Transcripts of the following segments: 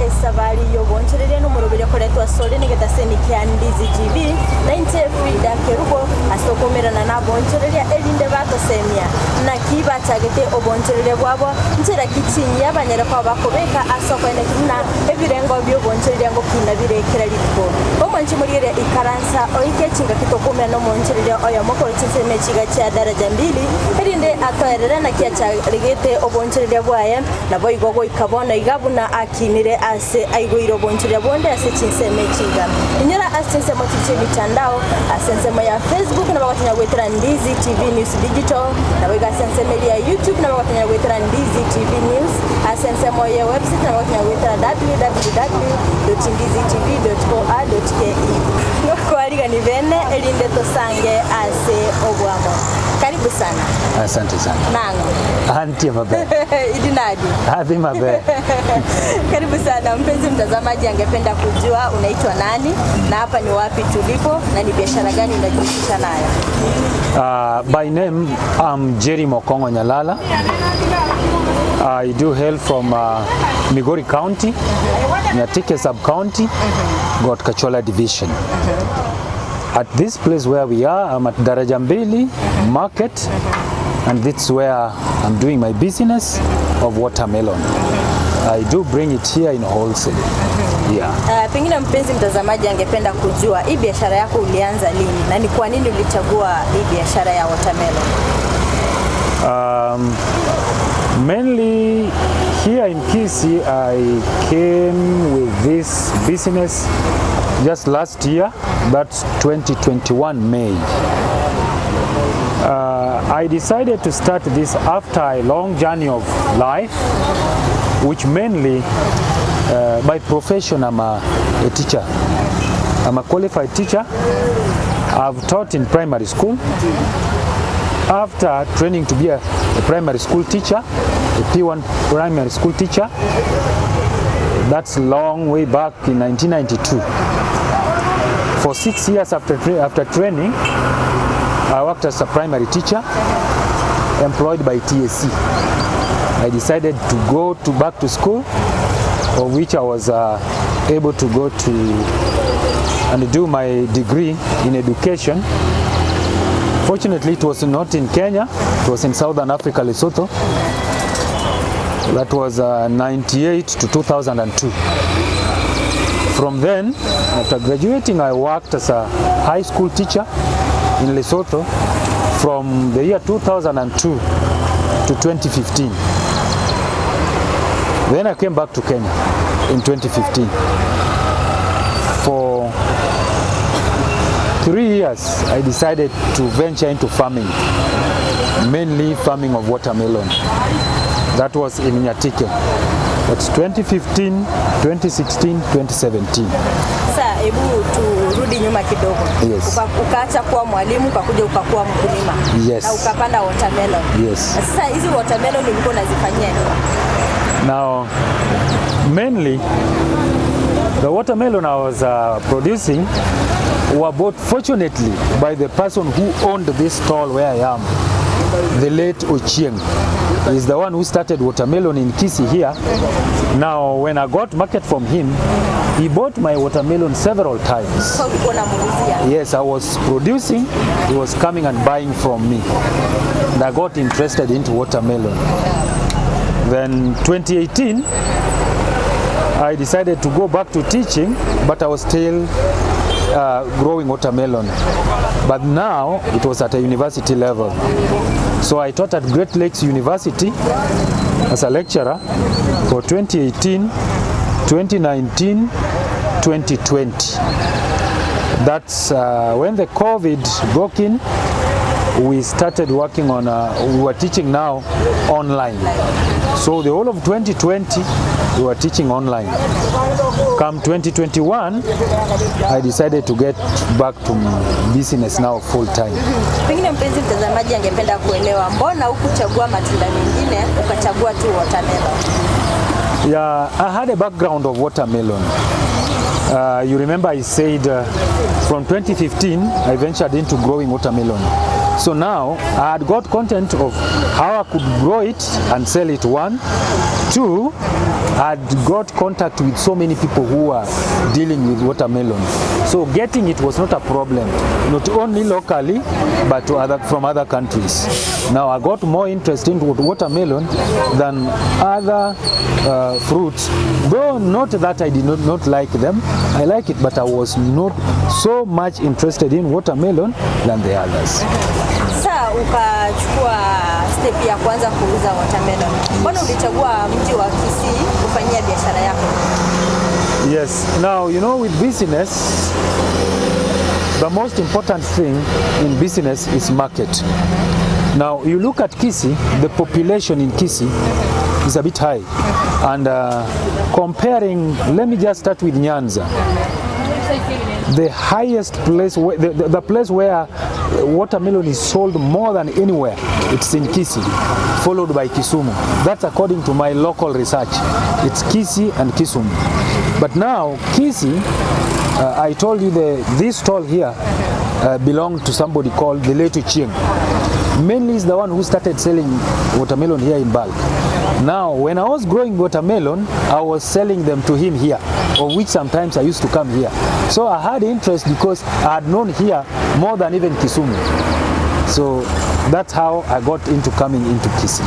Esabari y'obonchereria n'omoroberi okoretwa asore negetaseni kia Ndizi TV na inche Frida Kerubo ase okomerana na abonchereria erinde batosemia naki bachagete obonchereria bwabo nchera ki chinyia banyare koba bakobeka ase okoeneki buna ebirengo bia obonchereria ngokina bire kera rituko. Omwanchi morigereria ikaransa oike chingaki tokoumera na omonchereria oyomo korwa chinsemo echiga chia Daraja Mbili erinde atoerere naki acharegete obonchereria bwaye naboigo goika bono iga buna akinire ase aigoire obonchereria bonde ase chinsemo echiga. Inyora ase chinsemo chiria chia emitandao ase ensemo ya Facebook nabo ogotonya goetera Ndizi TV News Digital naboigo ase ensemo eria ya YouTube nabo ogotonya goetera Ndizi TV News ase ensemo ya website nabo ogotonya goetera www.ndizitv.or.ke. Ngokwarigani bene erinde tosange ase obwamo. Karibu sana. Asante sana. Nang'o. Antie maber. Idi nadi. Adhi maber. Karibu sana mpenzi mtazamaji, angependa kujua unaitwa nani na hapa ni wapi tulipo na ni biashara gani unajihusisha nayo? By name, I'm Jerry Mokongo Nyalala. I do hail from Migori County, Nyatike Sub-County, Got Kachola Division. At this place where we are, I'm at Daraja Mbili Market, and this is where I'm doing my business of watermelon. I do bring it here in wholesale. Yeah. Pengine mpenzi mtazamaji angependa kujua hii biashara yako ulianza lini na ni kwa nini ulichagua hii biashara ya watermelon? Mainly here in Kisii, I came with this business just last year, that's 2021 May. I decided to start this after a long journey of life, which mainly by profession I'm a teacher. I'm a qualified teacher. I've taught in primary school. After training to be a primary school teacher, a P1 primary school teacher, that's long way back in 1992. For 6 years after training, I worked as a primary teacher employed by TSC. I decided to go to back to school, of which I was able to go to and do my degree in education. Fortunately, it was not in Kenya, it was in Southern Africa, Lesotho. That was 98 to 2002. From then, after graduating, I worked as a high school teacher in Lesotho from the year 2002 to 2015. Then I came back to Kenya in 2015. For 3 years, I decided to venture into farming, mainly farming of watermelon. That was in Nyatike. That's 2015, 2016, 2017. Sasa hebu turudi nyuma kidogo. Yes. Ukaacha kuwa mwalimu ukakuja ukakuwa mkulima. Yes. Na ukapanda watermelon. Yes. Na sasa hizi watermelon ulikuwa unazifanyia nini? Now, mainly, the watermelon I was producing were bought, fortunately, by the person who owned this stall where I am, the late Ochieng. He's the one who started watermelon in Kisii here. Now, when I got market from him, he bought my watermelon several times. Sasa ulikuwa unamuuzia? Yes, I was producing, he was coming and buying from me. And I got interested into watermelon. Then 2018, I decided to go back to teaching, but I was still growing watermelon. But now it was at a university level. So I taught at Great Lakes University as a lecturer for 2018, 2019, 2020. That's when the COVID broke in. We started working on, we were teaching now online. So the whole of 2020, we were teaching online. Come 2021, I decided to get back to business now full time. Pengine mpenzi mtazamaji angependa kuelewa mbona hukuchagua matunda mengine ukachagua tu watermelon? Yeah, I had a background of watermelon. You remember I said from 2015 I ventured into growing watermelon. So now I had got content of how I could grow it and sell it. One, two, I I'd got contact with so many people who were dealing with watermelon. So getting it was not a problem, not only locally, but from other countries. Now I got more interest into watermelon than other fruits, though not that I did not like them. I like it, but I was not so much interested in watermelon than the others. Sasa ukachukua step ya kwanza kuuza watermelon. Mbona ulichagua mji wa Kisii kufanyia biashara yako? Yes. Now, with business, the most important thing in business is market. Now, you look at Kisii, the population in Kisii is a bit high. And comparing, let me just start with Nyanza. The highest place, where, the place where watermelon is sold more than anywhere, it's in Kisii, followed by Kisumu. That's according to my local research. It's Kisii and Kisumu. But now, Kisii, I told you this stall here belonged to somebody called the late Ochieng. Mainly is the one who started selling watermelon here in bulk. Now, when I was growing watermelon, I was selling them to him here, of which sometimes I used to come here. So I had interest because I had known here more than even Kisumu. So that's how I got into coming into Kisii.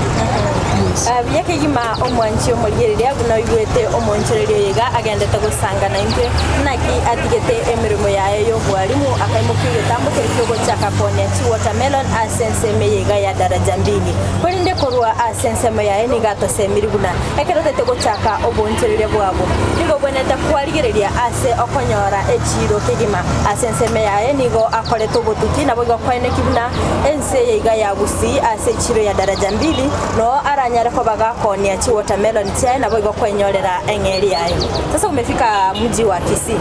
Yes. Yakegima omwanchi omorigereria buna oigwete omonchererio iga agendete gosangana intwe naki atigete emirimo yaye ya obwarimu akaimokia egetambo keri kiogochaka konia chi watermelon ase ensemo eye iga ya Daraja Mbili korende korwa ase ensemo yaye niga atosemiri buna ekero otete gochaka obonchereria bwabo nigo obwenerete kwarigereria ase okonyora echiro kegima ase ensemo yaye nigo akorete obotuki nabo igo koeneki buna ense eye iga ya Gusii ase echiro ya Daraja Mbili no aranyare koba gakonia chi watermelon chiaye nabo igo kwenyorera eng'eri yayo. Sasa umefika mji wa Kisii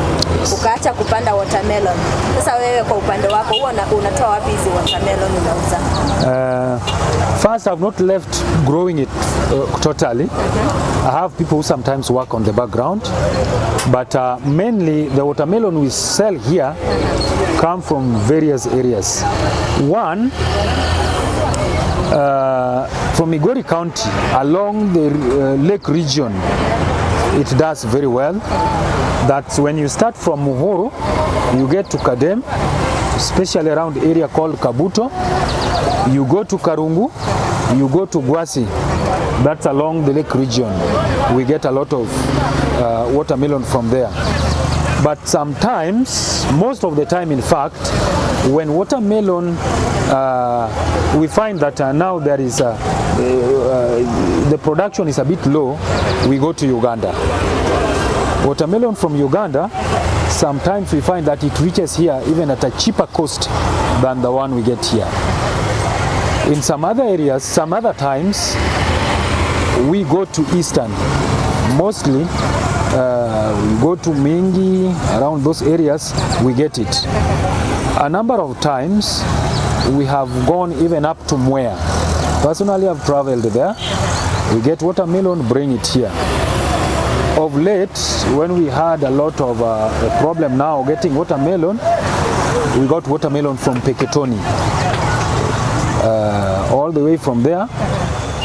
ukaacha kupanda watermelon. Sasa wewe kwa upande wako huwa unatoa wapi hizi watermelon unauza? First, I've not left growing it totally. I have people who sometimes work on the background, but mainly the watermelon we sell here come from various areas. One, from Migori County along the lake region, it does very well. That's when you start from Muhuru, you get to Kadem, especially around area called Kabuto. You go to Karungu, you go to Gwasi. That's along the lake region. We get a lot of watermelon from there. But sometimes, most of the time in fact, when watermelon, we find that now there is the production is a bit low, we go to Uganda. Watermelon from Uganda, sometimes we find that it reaches here even at a cheaper cost than the one we get here. In some other areas, some other times, we go to Eastern. Mostly, we go to Mingi, around those areas, we get it. A number of times, we have gone even up to Mwea. Personally, I've traveled there. We get watermelon, bring it here. Of late, when we had a lot of a problem now getting watermelon, we got watermelon from Mpeketoni. All the way from there,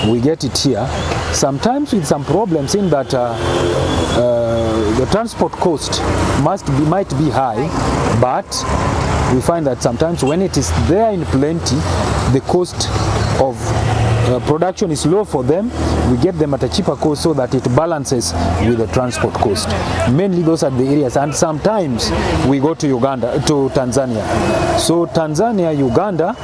we get it here. Sometimes with some problems in that the transport cost might be high, but we find that sometimes when it is there in plenty, the cost of production is low for them. We get them at a cheaper cost so that it balances with the transport cost. Mainly those are the areas, and sometimes we go to Uganda, to Tanzania. So Tanzania, Uganda,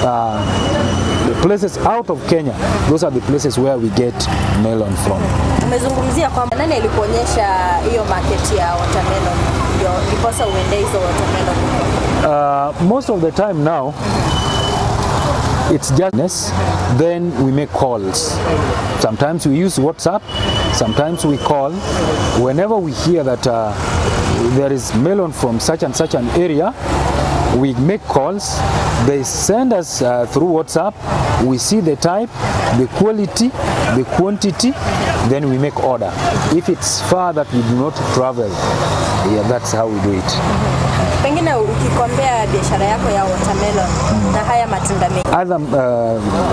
the places out of Kenya, those are the places where we get melon from. Umezungumzia kwamba nani alikuonyesha hiyo market ya watermelon ndio ndiposa uende hizo watermelon huko? Most of the time now, it's just then we make calls. Sometimes we use WhatsApp, sometimes we call. Whenever we hear that there is melon from such and such an area, we make calls. They send us through WhatsApp. We see the type, the quality, the quantity, then we make order. If it's far that we do not travel, yeah, that's how we do it. Pengine Ukikombea biashara yako ya watermelon na haya matunda mengi Other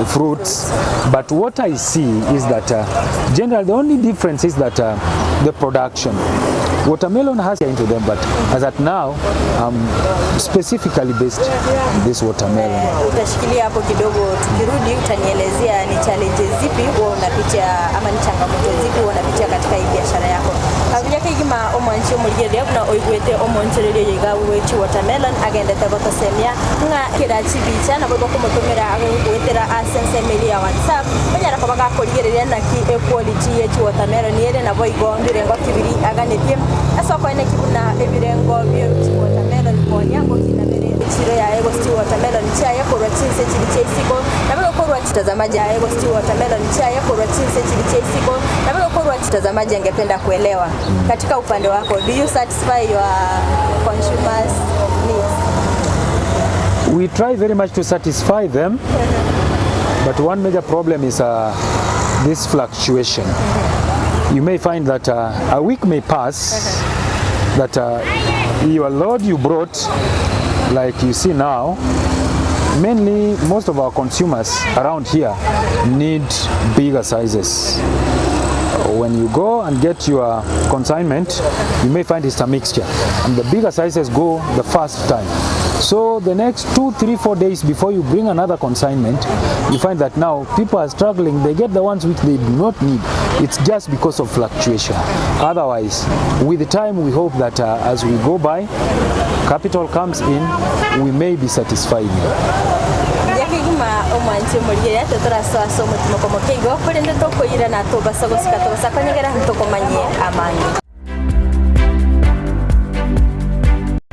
fruits, but what I see is that generally the only difference is that the production. Watermelon has into them, but as at now, I'm specifically based on this watermelon. Utashikilia hapo kidogo, tukirudi utanielezea ni challenges zipi huwa unapitia ama ni changamoto zipi huwa unapitia katika hii biashara yako. Kabuya kaigima omwanchi omorigereria buna oigwete omonchereria oyo iga bwechi watermelon agendete gotosemia ng'a kira chibicha nabo gokomotomera agogwetera ase ensemo ya WhatsApp onyara koba gakorigereria naki equality ye chi watermelon ere nabo igo mbirengo kibiri aganetie ase okoene kibuna ebirengo bie chi watermelon konia gokinabere echiro yaye gosi watermelon chiaye korwa chinse chiri chaisiko nabo korwa chitazamaji yaye gosi watermelon chiaye korwa chinse chiri chaisiko nabo korwa chitazamaji angependa kuelewa katika upande wako, do you satisfy your consumers needs? We try very much to satisfy them, but one major problem is this fluctuation. You may find that a week may pass that your load you brought, like you see now, mainly most of our consumers around here need bigger sizes. When you go and get your consignment, you may find it's a mixture, and the bigger sizes go the first time. So the next 2, 3, 4 days before you bring another consignment, you find that now people are struggling. They get the ones which they do not need. It's just because of fluctuation. Otherwise, with the time, we hope that as we go by, capital comes in, we may be satisfied. Yakigima omwanchi omorigereria teturasoa ase omotimo komokeigo korende tokoirana tobasa gosika tobasa konyegera ntokomanye amange.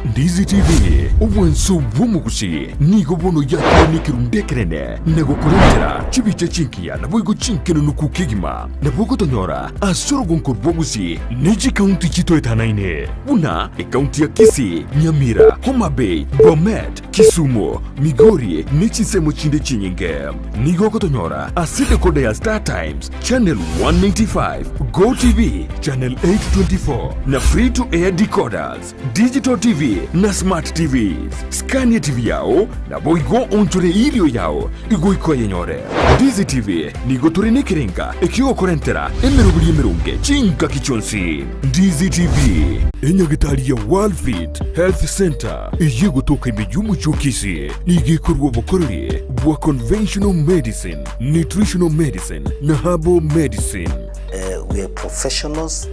Ndizi TV obwenso bw'omugusi nigo bono yakironikirundekerene nagokurentera chibicha chinkiya nabwigo chinkenunuku kigima nabwogotonyora asorogonko bwogusi neji kaunti chitoetanaine buna ekaunti ya Kisii, Nyamira, Homa Bay, Bomet, Kisumu, Migori nechinsemo chinde chinyinge. Nigo gotonyora ase dekoda ya Star Times channel 195, Go TV channel 824 na free to air decoders, digital TV na smart TVs. Skania TV yao na boigo onchore ilio yao igoiko yenyore. Ndizi TV nigo turinekerenga ekigokorentera emerobiri emerunge chinka kichonsi. Ndizi TV enyagitari ya World Health Center iyegotoka imijumu chokisi nigikorwa obukoreri bwa conventional medicine, nutritional medicine na herbal medicine. We are professionals,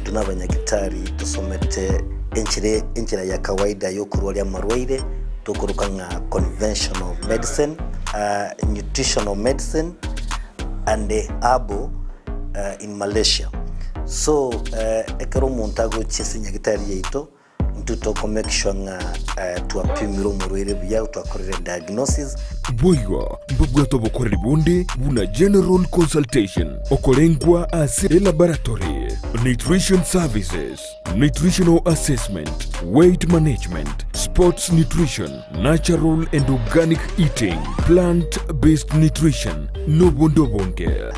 tuna abanyagitari tusomete enchire enchira ya kawaida yokurwaria marwaire tukuruka nga conventional medicine, nutritional medicine and herbal in Malaysia. So ekero omuntu agochia nyagitari yaito ntuto make sure nga twapimire omorwaire buya, twakorere diagnosis. Boigo mbabwate obokoreri bunde buna general consultation okorengwa ase laboratory, nutrition services, nutritional assessment, weight management, sports nutrition, natural and organic eating, plant based nutrition nobundobonge.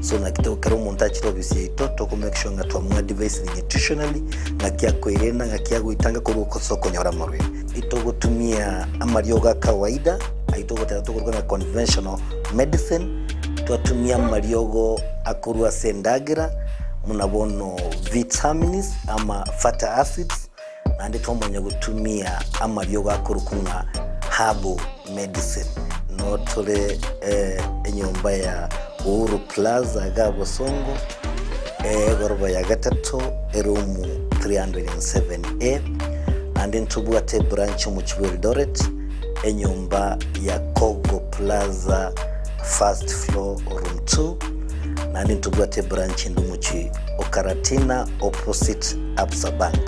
So nakitokera omuntu akiri obisi yaito toko make sure nga twamuadvise nutritionally ngakiakoirena ngakiagoitanga korwa okonyora marwaire. Itogotumia amario ga kawaida aitogotera tokoruga na conventional medicine, twatumia mariogo akorwa ase endagira munabono vitamins ama fatty acids, nandi twamanya gutumia amariogo akorwa ng'a herbal medicine. No tore enyomba ya Uhuru Plaza Gabosongo egoroba ya gatatu erumu 307A, nandi ntubwate branch mu Eldoret enyumba ya Kogo Plaza first floor room 2, nandi ntubwate branch ndumuchi Okaratina opposite Absa Bank.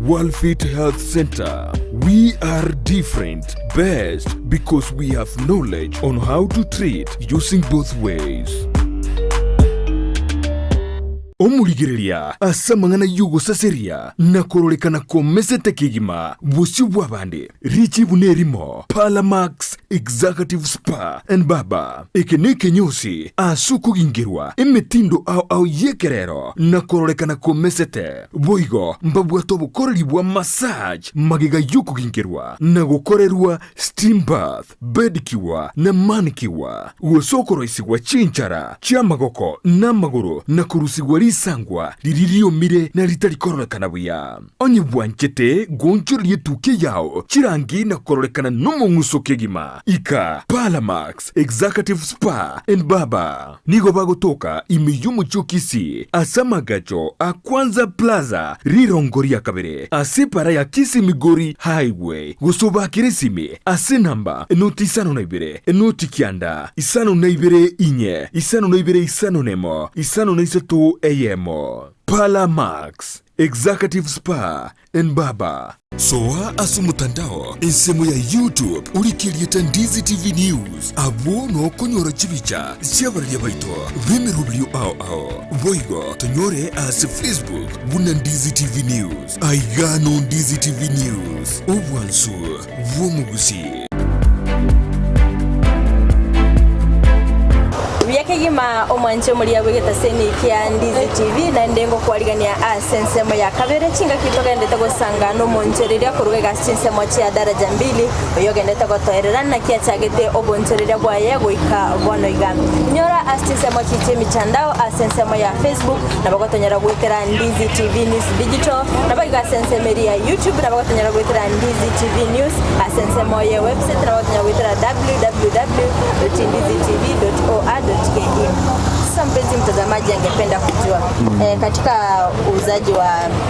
Worldfit Health Center. We are different, best because we have knowledge on how to treat using both ways. Omurigereria ase amang'ana y'ogosaseria na kororekana komesete kegima bosio bwa bande richibu nerimo Palamax Executive Spa and Baba eke ne ekenyosi ase okogingerwa emetindo ao ao yekerero na kororekana komesete boigo mbabwate obokoreri bwa massage magega y'okogingerwa na gokorerwa steam bath, bed kiwa na manicure gose okoroisigwa chinchara chiamagoko n'amagoro na korusigwa risangwa riririomire na ritarikororekana buya onye bwanchete gonchorerie etuke yao chirangi na kororekana n'omong'uso kegima ika Palamax Executive Spa and Baba nigo bagotoka ime y'omochi o Kisii ase amagacho a Kwanza Plaza rirongo ria kabere ase para ya Kisii Migori Highway gose obakere esime ase namba 052 09 52 4 52 51 53 AM. Palamax Executive Spa and Baba. Soa ase omotandao ensemo ya YouTube orikeriete Ndizi TV News abwo nokonyora chibicha chiabararia baito b'emeroberio ao ao boigo tonyore ase Facebook buna Ndizi TV News aigano Ndizi TV News obwansu bw'omogusi. Buya kegima omwanche omoria bwegetaseni kia Ndizi TV na ndengo kwarigania ase ensemo ya kabere chingaki togendete gosanga n'omonchereria koruga egasi chinsemo chia daraja mbili oyo ogendete gotoerera naki achagete obonchereria bwaye goika bono iga nyora ase chinsemo chiche emitandao ase ensemo ya Facebook nabo gotonyora gwetera Ndizi TV News Digital nabo iga ase ensemo eri ya YouTube nabo gotonyora gwetera Ndizi TV News ase ensemo ya website nabo gotonyora gwetera www.ndizitv.or.ke. Sasa mpenzi mtazamaji angependa kujua katika uuzaji wa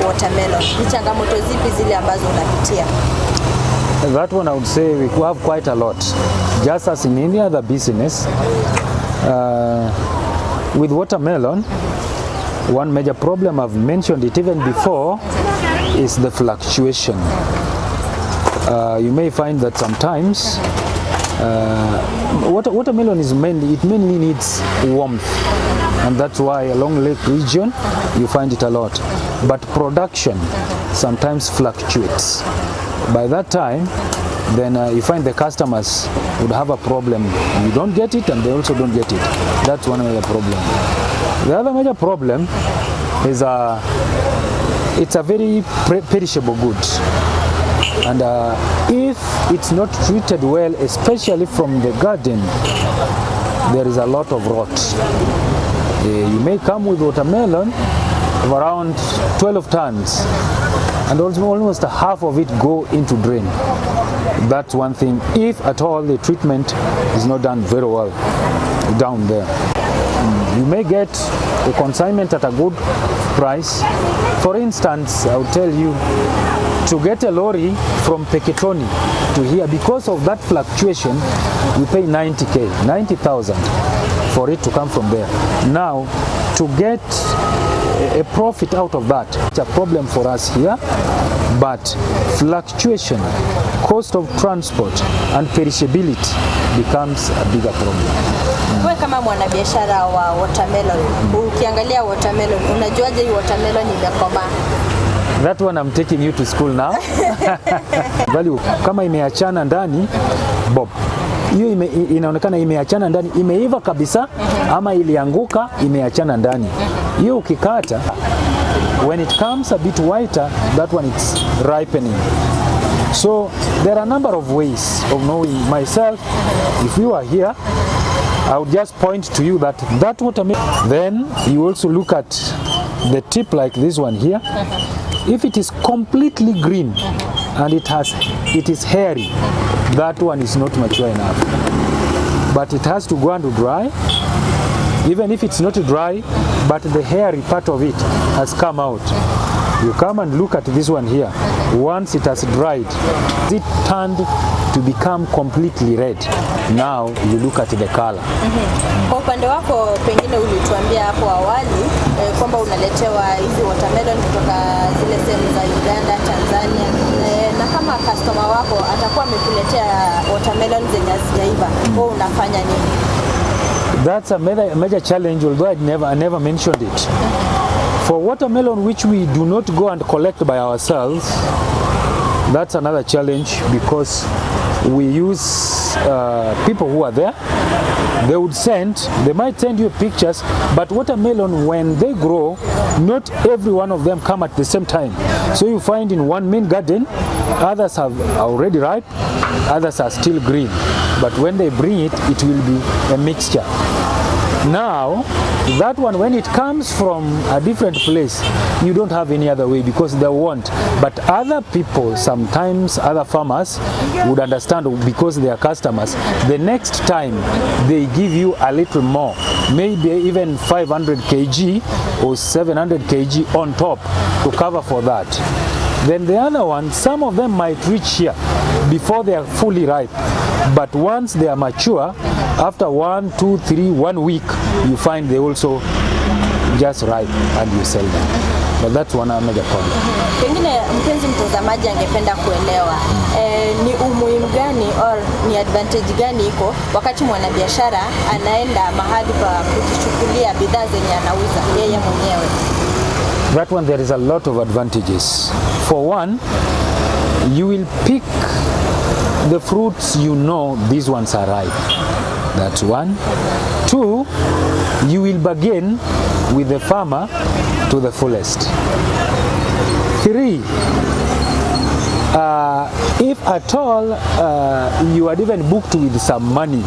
watermelon ni changamoto zipi zile ambazo unapitia? That one I would say we have quite a lot. Just as in any other business, with watermelon, one major problem, I've mentioned it even before, is the fluctuation. You may find that sometimes watermelon is mainly, it mainly needs warmth, and that's why along Lake region you find it a lot. But production sometimes fluctuates. By that time, then you find the customers would have a problem. You don't get it, and they also don't get it. That's one major problem. The other major problem is it's a very perishable good. And if it's not treated well, especially from the garden, there is a lot of rot. You may come with watermelon of around 12 tons, and also almost half of it go into drain. That's one thing, if at all the treatment is not done very well down there. You may get a consignment at a good price. For instance, I will tell you, to get a lorry from Mpeketoni to here, because of that fluctuation, we pay 90K, 90,000 for it to come from there. Now, to get a profit out of that, it's a problem for us here, but fluctuation, cost of transport, and perishability becomes a bigger problem. Wewe kama mwanabiashara wa watermelon, ukiangalia watermelon, unajuaje hii watermelon imekomaa? That one I'm taking you to school now. Value kama imeachana ndani bob. Hiyo inaonekana imeachana ndani, imeiva kabisa ama ilianguka imeachana ndani. Hiyo ukikata, when it comes a bit whiter, that one it's ripening. So there are a number of ways of knowing. Myself, if you are here, I would just point to you that that watermelon. Then you also look at the tip like this one here. If it is completely green and it is hairy, that one is not mature enough. But it has to go and dry. Even if it's not dry, but the hairy part of it has come out. You come and look at this one here. Once it has dried, it turned to become completely red. Now you look at the color. Kwa upande wako pengine ulituambia hapo awali kwamba unaletewa hizi watermelon kutoka zile sehemu za Uganda, Tanzania na kama customer wako atakuwa amekuletea watermelon zenye hazijaiva, wewe unafanya nini? That's a major, major challenge, although I never mentioned it. For watermelon, which we do not go and collect by ourselves, that's another challenge because we use people who are there. They might send you pictures, but watermelon, when they grow, not every one of them come at the same time. So you find in one main garden, others have already ripe, others are still green. But when they bring it, it will be a mixture. Now, that one, when it comes from a different place, you don't have any other way because they won't. But other people, sometimes other farmers would understand because they are customers. The next time they give you a little more, maybe even 500 kg or 700 kg on top to cover for that. Then the other one, some of them might reach here before they are fully ripe. But once they are mature, after 1, 2, 3, 1 week, you find they also just ripe and you sell them. But that's one major problem. Pengine mpenzi mtazamaji angependa kuelewa ni umuhimu gani or ni advantage gani iko wakati mwanabiashara anaenda mahali pa kujichukulia bidhaa zenye anauza yeye mwenyewe? That one, there is a lot of advantages. For one, you will pick the fruits you know these ones are ripe. That's one. Two, you will bargain with the farmer to the fullest. Three, if at all you had even booked with some money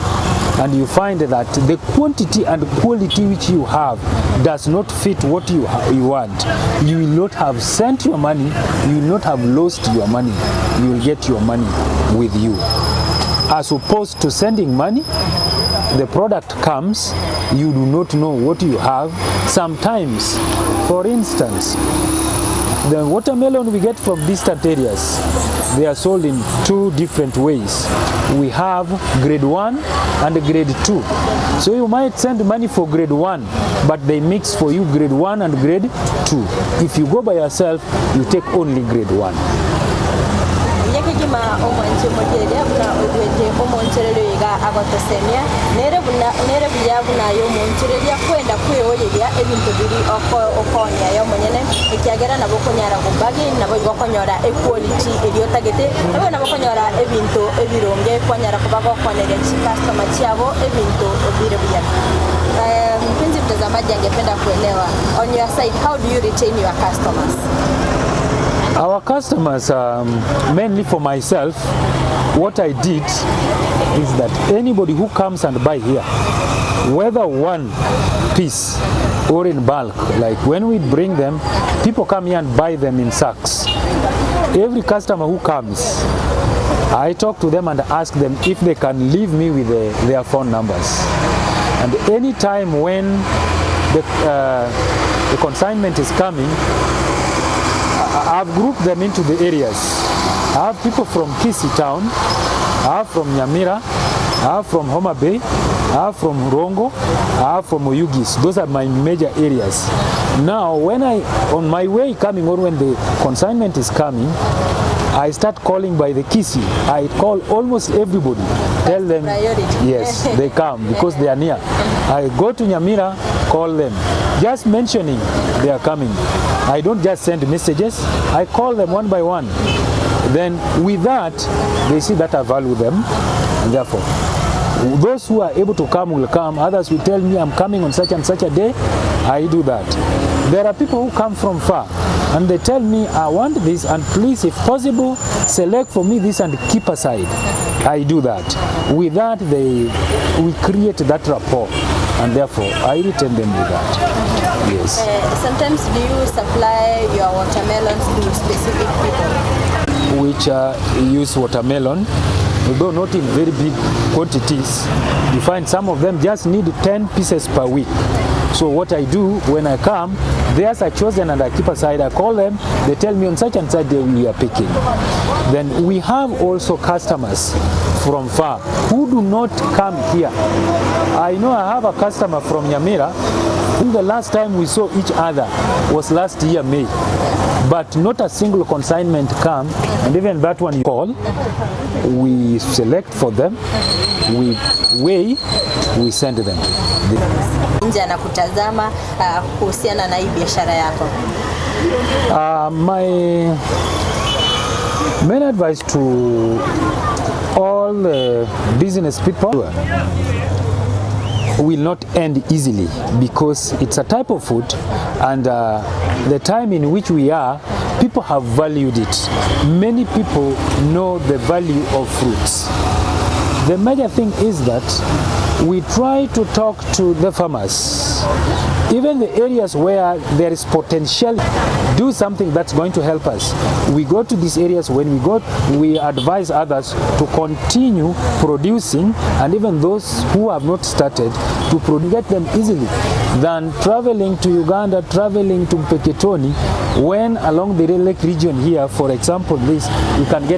and you find that the quantity and quality which you have does not fit what you want, you will not have sent your money, you will not have lost your money, you will get your money with you. As opposed to sending money, the product comes, you do not know what you have. Sometimes, for instance, the watermelon we get from distant areas, they are sold in two different ways. We have grade 1 and grade 2. So you might send money for grade 1, but they mix for you grade 1 and grade 2. If you go by yourself, you take only grade 1. Yakigima omwanche mojeria buna ogwete omoncherero iga agotosemia nere buna nere buya buna yo omonchereria kwenda kweoyeria ebinto biri okonya yo monyene ekiagera nabo konyara gobagi nabo igokonyora equality erio otagete nabo nabo konyora ebinto ebironge kwanyara kuba gokoneria chicustomer chiabo ebinto bire buya. Mpenzi mtazamaji angependa kuelewa, on your side, how do you retain your customers? Our customers, mainly for myself, what I did is that anybody who comes and buy here, whether one piece or in bulk, like when we bring them, people come here and buy them in sacks. Every customer who comes, I talk to them and ask them if they can leave me with their phone numbers. And any time when the consignment is coming, I've grouped them into the areas. I have people from Kisii town, I have from Nyamira, I have from Homa Bay, I have from Rongo, I have from Oyugis. Those are my major areas. Now, when I, on my way coming or when the consignment is coming, I start calling by the Kisii. I call almost everybody. Tell them, Priority. Yes, they come because they are near. I go to Nyamira, call them. Just mentioning they are coming. I don't just send messages, I call them one by one. Then with that, they see that I value them, and therefore, those who are able to come will come. Others will tell me I'm coming on such and such a day. I do that. There are people who come from far and they tell me I want this and please, if possible, select for me this and keep aside. I do that. With that, they we create that rapport, and therefore I retain them with that. Yes. Sometimes do you supply your watermelons to specific people? Which use watermelon, although not in very big quantities. You find some of them just need 10 pieces per week. So what I do when I come, theirs are chosen and I keep aside. I call them, they tell me on such and such day we are picking. Then we have also customers from far who do not come here. I know I have a customer from Nyamira whom the last time we saw each other was last year May. But not a single consignment come, and even that one you call. We select for them, we weigh, we send them. Nje anakutazama kuhusiana na hii biashara yako. My main advice to all the business people will not end easily because it's a type of food, and the time in which we are, people have valued it. Many people know the value of fruits. The major thing is that we try to talk to the farmers, even the areas where there is potential, do something that's going to help us. We go to these areas. When we go, we advise others to continue producing, and even those who have not started to get them easily than traveling to Uganda, traveling to Mpeketoni, when along the Lake region here, for example, this, you can get